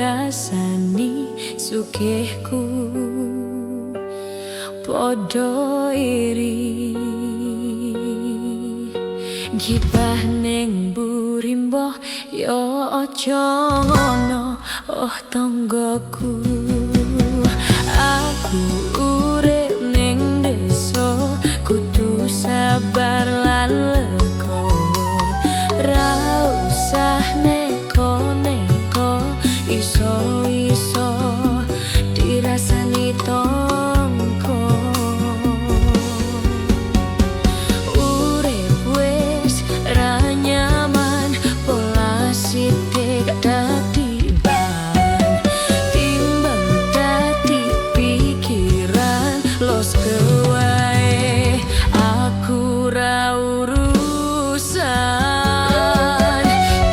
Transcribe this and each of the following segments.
Dirasani sugihku padha iri. Gibah ning mburi, mbok yo aja ngono, oh tanggaku. Aku urip ning desa kudu sabar lan legowo. Ra usah neko-neko, iso-iso dirasani tangga. Urip wis ra nyaman, polah sithik dadi bahan. Timbang dadi pikiran, los wae, aku ra urusan.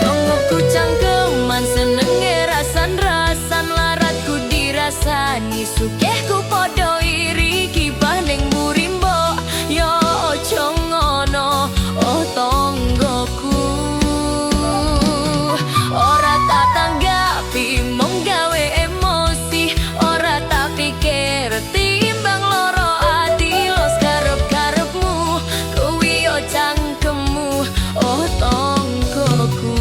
Tonggoku cangkeman senenge rasan-rasan, laratku dirasani, sugihku padha iri. Gibah ning mburi, mbok yo aja ngono, oh tanggaku. Ora tak tanggapi mung gawe emosi, ora tak pikir timbang loro ati. Los karep-karepmu, kuwi yo cangkemmu, oh tanggaku.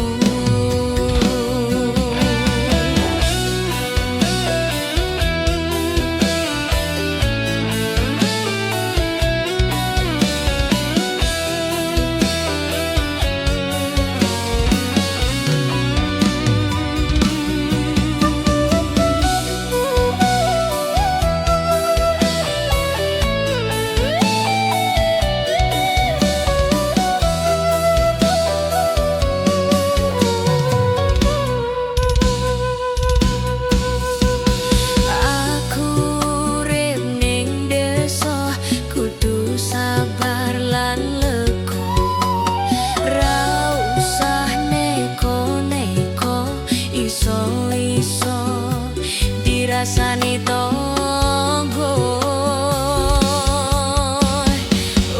Aku urip ning desa kudu sabar lan legowo. Ra usah neko-neko, iso-iso dirasani tangga.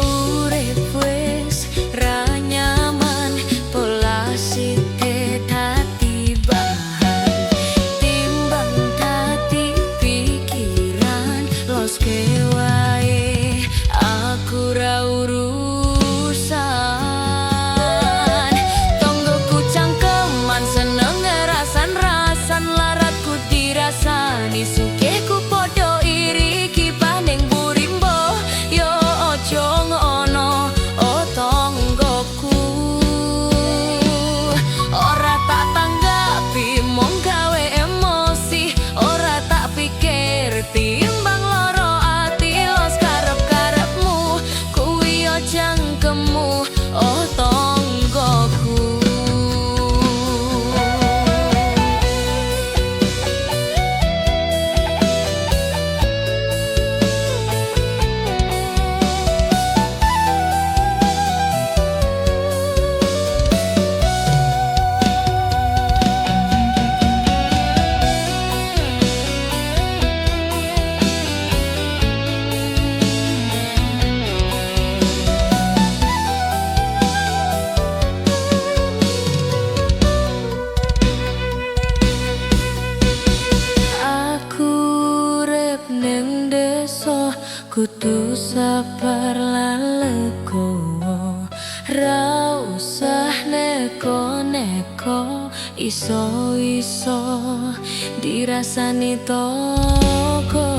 Urip wis ra nyaman, polah sithik dadi bahan. Timbang dadi pikiran, los wae, aku ra urusan. Tonggoku cangkeman seneng rasan-rasan, laratku dirasani, sugihku padha iri. Gibah ning mburi, mbok yo aja ngono, oh tanggaku. Ora tak tanggapi mung gawe emosi, ora tak pikir timbang loro ati. Los karep-karepmu, kuwi yo cangkemmu, oh tanggaku. Aku urip ning desa kudu sabar lan legowo. Ra usah neko-neko, iso-iso dirasani tangga.